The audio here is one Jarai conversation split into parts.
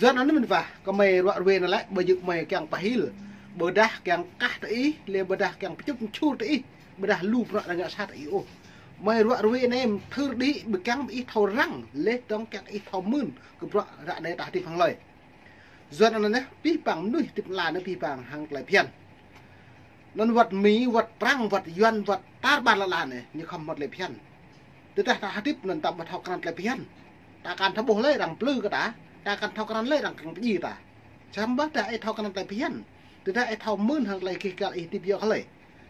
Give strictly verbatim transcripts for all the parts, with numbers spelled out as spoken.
Yua anŭn mĕt wa, kơ mơi ruă ruê anŭn lĕ, ƀu djơ̆ mơi kiăng pơhil, ƀôdah kiăng kah tơ ih, lĕ ƀôdah kiăng pơčŭt pơčur tơ ih, ƀôdah lu bruă rơngiă sat tơ ih ôh. Mơi ruă ruê anai mơthưr đĭ, ƀu kiăng ih thâo răng, lĕ dong kiăng ih thâo mưn, kơ bruă ră anai ta hơdip hăng hlơi. Yua anŭn anai, pih pang mơnuih hơdip ala anai pih pang hăng tơlơi phiăn. Anŭn wơ̆t Mi, wơ̆t Prăng, wơ̆t Yuan, wơ̆t tar ƀar lŏn ala anai, ñu khŏm hmâo tơlơi phiăn. Tơdah ta hơdip anŭn ta ƀu thâo krăn tơlơi phiăn. Ta kăn thâo ƀuh lơi arăng plư kơ ta, ta kăn thâo krăn lơi arăng kăng pơdjai ta. Samơ̆ dah ih thâo krăn tơlơi phiăn. Tơdah ih thâo mưn hăng tơlơi gêh gal ih hơdip yua kơ hlơi.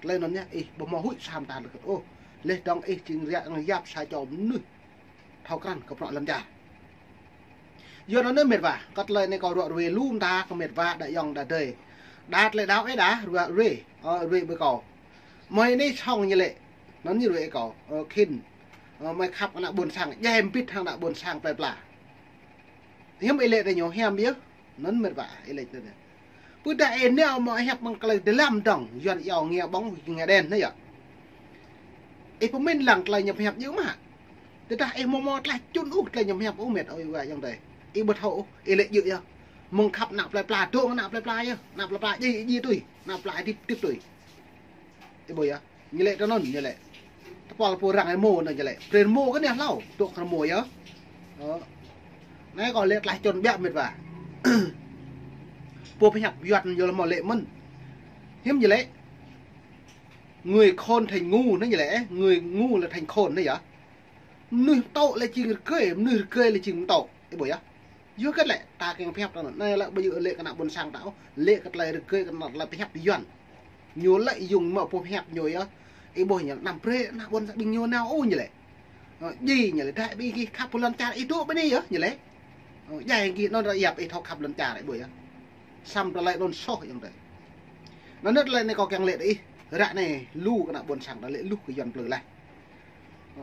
Tơlơi anŭn yơh ih ƀu hmâo huĭ sa mơta lơkơt ôh. Lĕ dong ih jing riă arăng yap sa čô mơnuih thâo krăn kơ bruă lŏn čar. Yua anŭn mĕt wa, kơ tơlơi anai kâo ruă ruê lu mơta kơ mĕt wa đa ayŏng đa adơi. Đa tơlơi đaŏ ih đa ruă ruê, ơ, ruê ƀơi kâo. Mơi anai song ñu lĕ, anŭn ñu ruê kâo, ơ, khĭn. Ơ, mơi khăp ană ƀôn sang, djai mbĭt hăng ană ƀôn sang plơi pla. Hiư̆m ih lĕ tơ ñu hiam yơh. Anŭn mĕt wa, ih lĕ tơ ñu. Pơdah ih nao mă hiăp mơ̆ng tơlơi dơlăm dong, Yuan iâu nghe bóng nghe đèn anai yơh. Ih pơmĭn lăng tơlơi ñu pơhiăp djơ̆ mơ̆. Tơdah ih mơ̆ mơ̆ tlaih čun ôh tơlơi ñu pơhiăp ôh mĕt ơi wa ayŏng adơi. Ih ƀu thâo ôh, ih lĕ djơ̆ yơh. Mơ̆ng khăp ană plơi pla, dŏ ană plơi pla yơh, ană plơi pla djai, djai tui, ană plơi hơdip, hơdip tui. Ih ƀuh yơh. Ñu lĕ tơ anŭn, ñu lĕ. Tơpul pô arăng ih mơ̆ anŭn ñu lĕ. Brơi mơ̆ kơ anai hlâo, dŏ kơ mơ̆ yơh. Ơ. Anai kâo lĕ tlaih čun biă mĕt wa. Pô pơhiăp Yuan ñu lĕ mơ̆ lĕ mơ̆n. Hiư̆m ñu lĕ. Người khôn thành ngu anai ñu lĕ, người ngu là thành khôn anai yơh. Mơnuih pơtô lĕ jing rơgơi, mơnuih rơgơi lĕ jing pơtô. Ih ƀuh yơh. Yua kơ lĕ, ta kiăng pơhiăp ta anŭn. Anai lĕ ƀu djơ̆ lĕ kơ ană ƀôn sang ta ôh, lĕ kơ tơlơi rơgơi kơ ană tơlơi pơhiăp Yuan. Ñu lĕ yŭng mă pô pơhiăp ñu yơh. Ih ƀuh ñu anăm brơi ană ƀôn sang ƀing ñu nao ôh ñu lĕ. Ơ, djai ñu lĕ, dah ƀing gih khăp pơ lŏn čar ih dŏ ƀơi anai yơh ñu lĕ. Ơ, djai gih anŭn ră yap ih thâo khăp lŏn čar ih ƀuh yơh. Samơ̆ tơlơi anŭn soh ayŏng adơi. Anŭn tơlơi anai kâo kiăng lĕ tơ ih, ră anai lu kơ ană ƀôn sang ta lĕ lu kơ Yuan plư laih. Ơ.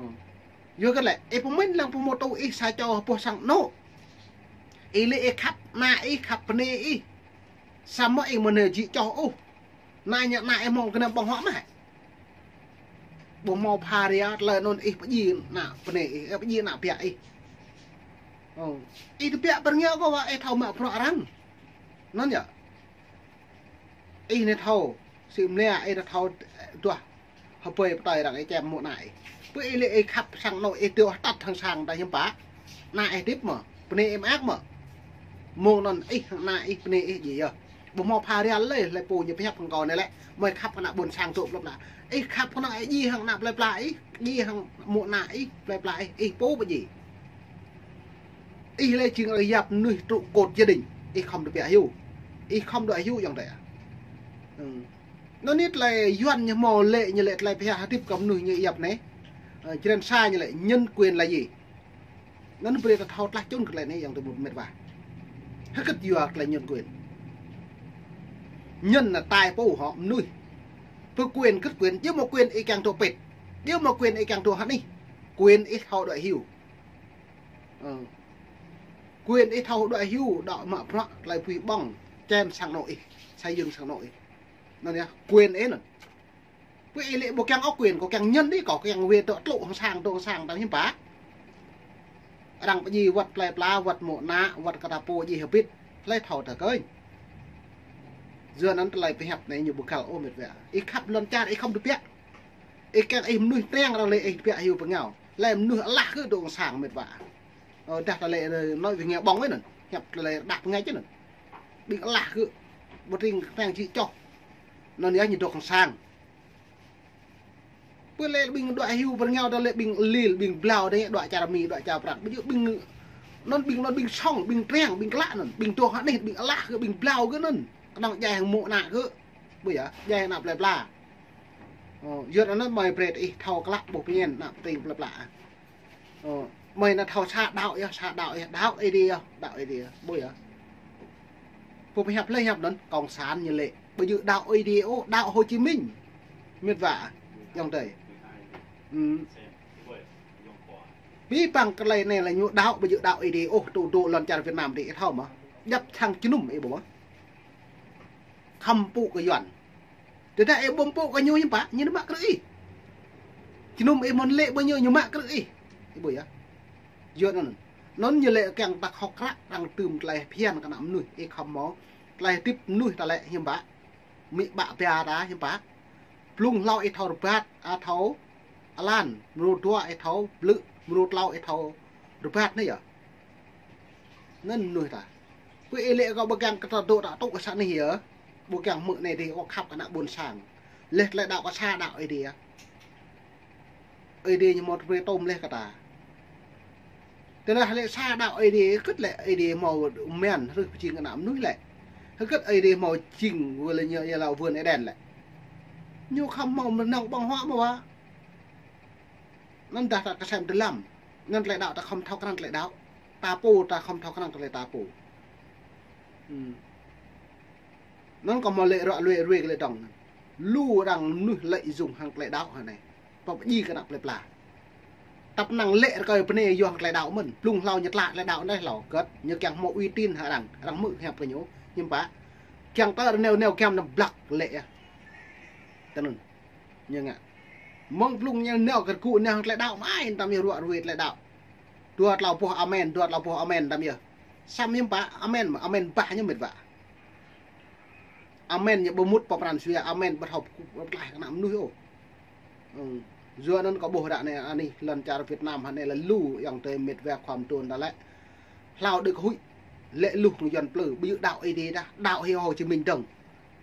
Yua kơ lĕ, ih pơmĭn lăng pơhmutu ih sa čô boh sang anŏ. Ih lĕ ih khăp ană ih, khăp bơnai ih. Samơ̆ ih mơ̆ anai jĭ čoh ôh. Ană ñu ană ih mơ̆ng kơnăm ƀơ̆ng huă mơ̆. Ƀu hmâo pha ria tơlơi anŭn ih pơdjai ană bơnai ih, ih pơdjai ană biă ih. Ơ. Ih tơbiă pơrơngiao kơ wa ih thâo mă bruă arăng. Anŭn yơh. Ih anai thâo, sĭ mlia ih anai thâo duah hơbơi pơtơi arăng ih čem mơ̆ ană ih. Pơ ih lĕ ih khăp sang anŏ ih dŏ tăt hăng sang ta hiư̆m pă. Ană ih hơdip mơ̆, bơnai ih mơak mơ̆. Mơ̆ng anŭn ih hăng ană ih bơnai ih djai yơh. Ƀu hmâo pha ria lơi, hlơi pô ñu pơhiăp hăng kâo anai lĕ, mơi khăp kơ ană ƀôn sang dŏ plơi pla. Ih khăp kơ ană ih djai hăng ană plơi pla ih, djai hăng mơ̆ ană ih, plơi pla ih, ih pô pơdjai. Ih lĕ jing arăng yap mơnuih trụ cột gia đình. Ih khŏm tơbiă hyu. Ih khŏm đuaĭ hyu ayŏng adơi. Ơ. Anŭn anai tơlơi Yuan ñu hmâo lĕ ñu lĕ tơlơi pơhiăp hơdip kơ mơnuih ñu yap anai. Ơ, jơlan sa ñu lĕ nhân quyền là gì. Anŭn brơi ta thâo tlaih čun kơ tơlơi anai ayŏng adơi mĕt wa. Hơget yua tơlơi nhân quyền. Nhân là tài pô hŏ mơnuih. Pơ quyền hơget quyền, djơ̆ mơ̆ quyền ih kiăng dŏ pĭt. Djơ̆ mơ̆ quyền ih kiăng dŏ hơnih. Quyền ih thâo đuaĭ hyu. Ơ. Quyền ih thâo đuaĭ hyu, đuaĭ mă bruă, tơlơi pui ƀơ̆ng, čem sang anŏ ih, xây dựng sang anŏ ih. Anŭn yơh, quyền ih anŭn. Pơ ih lĕ ƀu kiăng ôh quyền, kâo kiăng nhân đĭ, kâo kiăng wê dŏ tlŭ hăng sang, dŏ hăng sang, ta hiư̆m pă. Arăng pơdjai wơ̆t plơi pla, wơ̆t mơ̆ ană, wơ̆t kơ ta pô djai hơbĭt, hlơi thâo ta kơnh. Yua anŭn tơlơi pơhiăp anai ñu ƀu găl ôh mĕt wa. Ih khăp lŏn čar, ih khŏm tơbiă. Ih kiăng ih mơnuih triăng arăng lĕ ih tơbiă hyu pơngao. Lĕ mơnuih alah kơ dŏ hăng sang mĕt wa. Ơ, dah tơlơi, ơ, nói về nghe bóng ấy anŭn. Hiăp tơlơi đăp ngay chứ anŭn. Ƀing alah kơ ƀu tring tang jĭ čoh. Anŭn yơh ñu dŏ hăng sang. Pơ lĕ ƀing đuaĭ hyu pơrơngiao dah lĕ ƀing lil, ƀing blao dah đuaĭ čar Mi, đuaĭ čar Prăng. Ƀu djơ̆ ƀing anŭn ƀing anŭn ƀing song, ƀing triăng, ƀing klă anŭn. Ƀing dŏ hơnih, ƀing alah kơ ƀing blao kơ anŭn. Kơnơ̆ng djai hăng mơ̆ ană kơ. Ƀu yơh, djai hăng ană plơi pla. Ơ, yua anŭn mơi brơi ih thâo klă ƀuh pơñen ană tring plơi pla. Ơ, mơi anŭn thâo sa đaŏ yơh, sa đaŏ yơh, đaŏ Ơi Adai yơh, đaŏ Ơi Adai yơh, ƀu yơh. Pô pơhiăp lĕ hiăp anŭn, cộng sản ñu lĕ. Ƀu djơ̆ đaŏ Ơi Adai ôh, đaŏ Hồ Chí Minh. Mĕt wa, ayŏng adơi. Ư. Pih pang tơlơi anai lĕ ñu đaŏ, ƀu djơ̆ đaŏ Ơi Adai ôh, tŭ dŏ lŏn čar Việt Nam đĭ ih thâo mơ̆. Djăp sang jơnum ih ƀuh mơ̆. Khŏm pŭ kơ Yuan. Tơdah ih ƀu pŭ kơ ñu hiư̆m pă, ñu mă krư̆ ih. Jơnum ih mơ̆n lĕ ƀơi ñu, ñu mă krư̆ ih. Ih ƀuh yơh. Yua anŭn. Anŭn ñu lĕ kiăng ta khŏk krăk arăng tŭm tơlơi phiăn kơ ană mơnuih, ih khŏm hmâo tơlơi hơdip mơnuih ta lĕ hiư̆m pă. Amĭ ama ba ta hiư̆m pă. Blung hlâo ih thâo rơbat, a thâo alan, mrô dua ih thâo blư̆, mrô tlâo ih thâo rơbat anai yơh. Anŭn mơnuih ta. Pơ ih lĕ kâo ƀu kiăng kơ ta dŏ ta tŭ sa anai yơh. Ƀu kiăng hmư̆ anai dih, ôh khăp kơ ană ƀôn sang. Leh tơlơi đaŏ kơ sa đaŏ Ơi Adai. Ơi Adai ñu hmâo tơbrơi tôm leh kơ ta. Tơdah lĕ sa đaŏ Ơi Adai, hơget lĕ Ơi Adai hmâo men, rơh pơjing kơ ană mơnuih lĕ. Hơget Ơi Adai hmâo jing wơ̆t lĕ ñu ia lăi vườn Êđen lĕ. Ñu khŏm hmâo mơnơ̆ng ƀơ̆ng huă mơ̆ wa. Anŭn dah ta kơsem dơlăm. Anŭn tơlơi đaŏ ta khŏm thâo krăn tơlơi đaŏ. Ta pô ta khŏm thâo krăn tơlơi ta pô. Hmm. Anŭn kâo hmâo lĕ ră ruai ruai kơ lĕ dŏng. Lu arăng mơnuih lợi dụng hăng tơlơi đaŏ hă anai. Pơpơjing kơ ană plơi pla. Tăp năng lĕ rơkơi bơnai yua hăng tơlơi đaŏ mơ̆n. Blung hlâo ñu tlă tơlơi đaŏ anai hlâo. Hơget, ñu kiăng hmâo uy tín hă arăng. Arăng hmư̆ hiăp kơ ñu. Hiư̆m pă. Kiăng tơ rơneo neo giăm anăm blăk lĕ yơh. Tơ anŭn. Ñu ngă. Mơ̆ng blung ñu neo kơ rơgŭ neo hăng tơlơi đaŏ mơai, tăm yơh ră ruai tơlơi đaŏ. Dua tlâo boh amen, dua tlâo boh amen tăm yơh. Samơ̆ hiư̆m pă, amen mơ̆, amen bah ñu mĕt wa. Amen ñu ƀu mŭt pơ pran jua, amen ƀu thâo pơklaih kơ ană mơnuih ôh. Ư. Yua anŭn kâo ƀuh ră anai, anih lŏn čar Việt Nam hă anai lĕ lu ayŏng adơi mĕt wa khua mơtô ta lĕ. Hlâo đơi kơ huĭ. Lĕ lu hăng Yuan plư, ƀu djơ̆ đaŏ Ơi Adai dah, đaŏ hĭ Hồ Chí Minh dơ̆ng.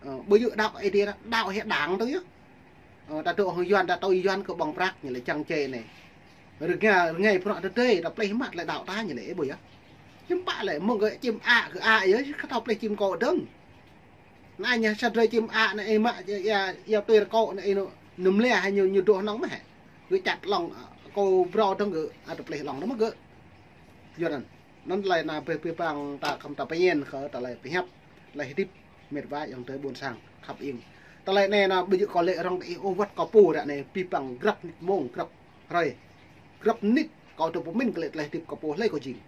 Ơ, ƀu djơ̆ đaŏ Ơi Adai dah, đaŏ hĭ đảng dơ̆ng yơh. Ơ, ta dŏ hăng Yuan, ta tui Yuan kơ ƀơ̆ng prăk ñu lĕ čang čê anai. Rơngai, rơngai bruă tơdơi, ta pleh mă tơlơi đaŏ ta ñu lĕ, ih ƀuh yơh. Hiư̆m pă lĕ, mơ̆ng gơ̆ čim a, gơ̆ a yơh, kơ thâo pleh čim kô̆ dơ̆ng. Anai ñu sa drơi čim a, anai ih mă, ia, ia tui rơkâo, anai ih nŭ, nŭm lĕ hă ñu, ñu dŏ hnŏng mơ̆ hă. Gơ̆ čăt lŏng, a, kâo brâo dơ̆ng gơ̆, a, ta pleh lŏng dơ̆ng mơ̆ gơ̆. Yua anŭn. Anŭn tơlơi anai pih, pih păng ta khŏm ta pơñen kơ tơlơi pơhiăp, tơlơi hơdip, mĕt wa ayŏng adơi ƀôn sang, khăp ing. Tơlơi anai anai ƀu djơ̆ kâo lĕ rŏng tơ ih ôh wơ̆t kâo pô ră anai pih păng grăp mông, grăp hrơi, grăp mơnit kâo dŏ pơmĭn kơ lĕ tơlơi hơdip kâo pô hlơi kâo jing.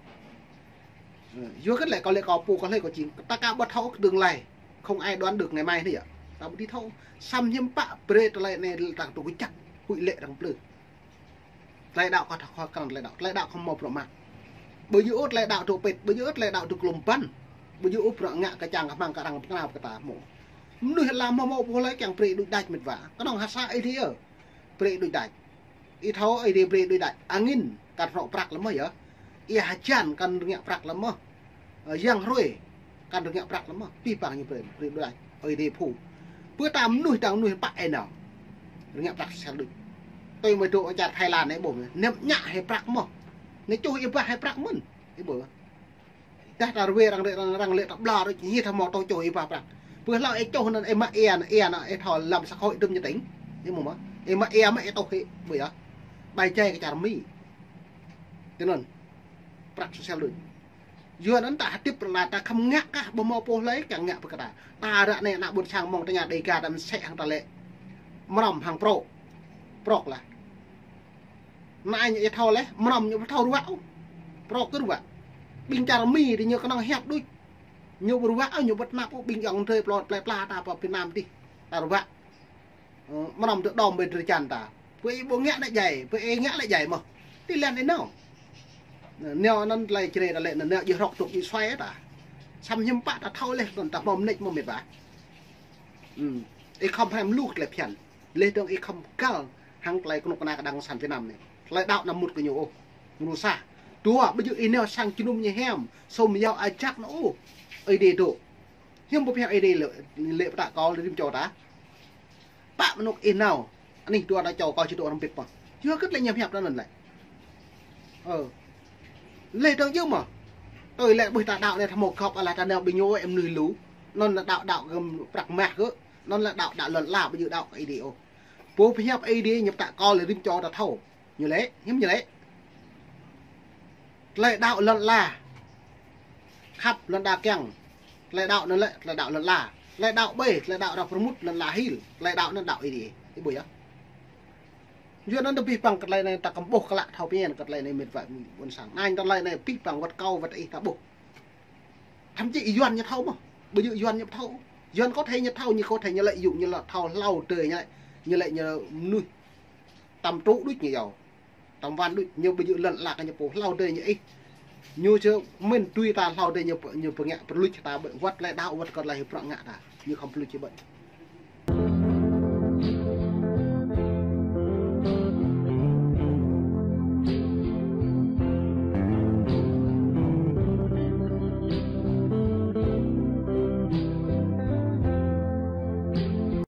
Ơ, yua hơget lĕ kâo lĕ kâo pô kơ hlơi kâo jing. Ta ka ƀu thâo kơ tương lai, không ai đoán được ngày mai anai yơh. Ta ƀu dưi thâo. Samơ̆ hiư̆m pă brơi tơlơi anai ta dŏ kơjăp, huĭ lĕ arăng plư. Tơlơi đaŏ kơ ta khŏm krăn tơlơi đaŏ. Tơlơi đaŏ khŏm hmâo bruă mă. Ƀu djơ̆ ôh tơlơi đaŏ dŏ pĭt, ƀu djơ̆ ôh tơlơi đaŏ dŏ klum băn. Ƀu djơ̆ ôh bruă ngă kơčăng kơhmăng kơ arăng pơkra kơ ta hmâo. Mơnuih lăm hmâo hmâo pô hlơi kiăng brơi đôč đač mĕt wa. Kơnơ̆ng ha sa Ơi Adai yơh. Brơi đôč đač. Ih thâo Ơi Adai brơi đôč đač. Angin kăn rơnŏ prăk lăm mơ̆ yơh. Ia hơjan kăn rơngiă prăk lăm mơ̆. Ơ, yang hrơi kăn rơngiă prăk lăm mơ̆. Pih păng ñu brơi, brơi đôč đač. Ơi Adai phu. Pơ ta mơnuih dang mơnuih pă ih nao. Rơngiă prăk sel đôč. Tui mơ̆ dŏ čar Thái Lan anai ƀuh. Anăm ñă hĭ prăk mơ̆. Anai čuh ih bah hĭ prăk mơ̆n. Ih ƀuh. Dah ta ruai arăng, arăng, arăng lĕ ta ƀlŏr, ñu thâo hmâo tơlơi čuh ih bah prăk. Pơ hlâo ih čuh anŭn ih mă ia, ia anŭn ih thâo lăm xã hội dŭm ñu tĭng. Ih mơ̆ mă. Ih mă ia mă ih tŏh hĭ, ƀuh yơh. Bai jai kơ čar Mi. Tui anŭn. Prăk sel đôč. Yua anŭn ta hơdip rơla ta khŏm ngă kah ƀu hmâo pô hlơi kiăng ngă pơ kơ ta. Ta ră anai ană ƀôn sang mơ̆ng tơña Đêga ta mơsĕ hăng ta lĕ. Mrŏm hăng prŏ. Prŏ lah. Anai ñu ih thâo leh, mrŏm ñu ƀu thâo ruă ôh. Prŏ kơ ruă. Ƀing čar Mi dih ñu kơnơ̆ng hiăp đôč. Ñu ƀu ruă ôh, ñu ƀu tơnap ôh, ƀing ayŏng adơi plơi pla ta pơ Việt Nam dih. Ta ruă. Ơ, mrŏm tơ đom ƀơi drơi jăn ta. Pơ ih ƀu ngă lĕ djai, pơ ih ngă lĕ djai mơ̆. Tui lĕ anai nao. Nao anŭn tơlơi čơrê ta lĕ, nao djơ̆ hrŏk tŭk ih suai ta. Samơ̆ hiư̆m pă ta thâo leh, anŭn ta hmâo mơneč mơ̆ mĕt wa. Ư. Ih khŏm hrăm lu tơlơi phiăn. Leh dơ̆ng ih khŏm găl hăng tơlơi kơnuk kơna kơđang sang Việt Nam anai. Tơlơi đaŏ anăm mŭt kơ ñu ôh. Mơnuih sa. Dua, ƀu djơ̆ ih nao sang jơnum ñu hiam, sum yao ajăk anŭn ôh. Ơi Adai dŏ. Hiư̆m pơhiăp Ơi Adai lĕ, lĕ pơtă kâo lĕ rĭm čô ta. Pă mơnŭk ih nao. Anih dua ta čô kâo či dŏ hrŏm bĭt pơh. Yua hơget lĕ ñu hiăp ta anŭn lĕ. Ơ. Leh dơ̆ng yơh mơ̆. Tui lĕ ƀuh ta đaŏ anai ta hmâo gŏp ala ta nao ƀing ñu ơi mơnuih lu. Anŭn đaŏ đaŏ kơ prăk mah kơ. Anŭn lĕ đaŏ đaŏ lŏn ala ƀu djơ̆ đaŏ kơ Ơi Adai ôh. Pô pơhiăp Ơi Adai ñu pơtă kâo lĕ rĭm čô ta thâo. Ñu lĕ, hiư̆m ñu lĕ. Tơlơi đaŏ lŏn ala. Khăp lŏn đa kiăng. Tơlơi đaŏ anŭn lĕ, tơlơi đaŏ lŏn ala. Tơlơi đaŏ ƀơi, tơlơi đaŏ arăng pơrơmut lŏn ala hil. Tơlơi đaŏ anŭn đaŏ Ơi Adai. Ih ƀuh yơh. Yua anŭn ta pih păng kơ tơlơi anai ta khŏm ƀuh klă thâo pơñen kơ tơlơi anai mĕt wa ƀôn sang. Anai tơlơi anai pih păng wơ̆t kâo wơ̆t ih ta ƀuh. Thậm chí Yuan ñu thâo mơ̆. Ƀu djơ̆ Yuan ñu thâo. Yuan có thể ñu thâo, ñu có thể ñu lĕ yŭ, ñu lĕ thâo hlâo dơi ñu lĕ. Ñu lĕ ñu mơnuih. Tăm trŭ đôč ñu yơh. Tăm wan đôč ñu ƀu djơ̆ lŏn ala kơ ñu pô hlâo dơi ñu ih. Ñu či mĭn tui ta hlâo dêh ñu pơ-, ñu pơngă pơluč ta ƀơi wăt lĕ đaŏ wăt kơ lĕ hĭ prăk ngă ta. Ñu khŏm pơluč či ƀơi.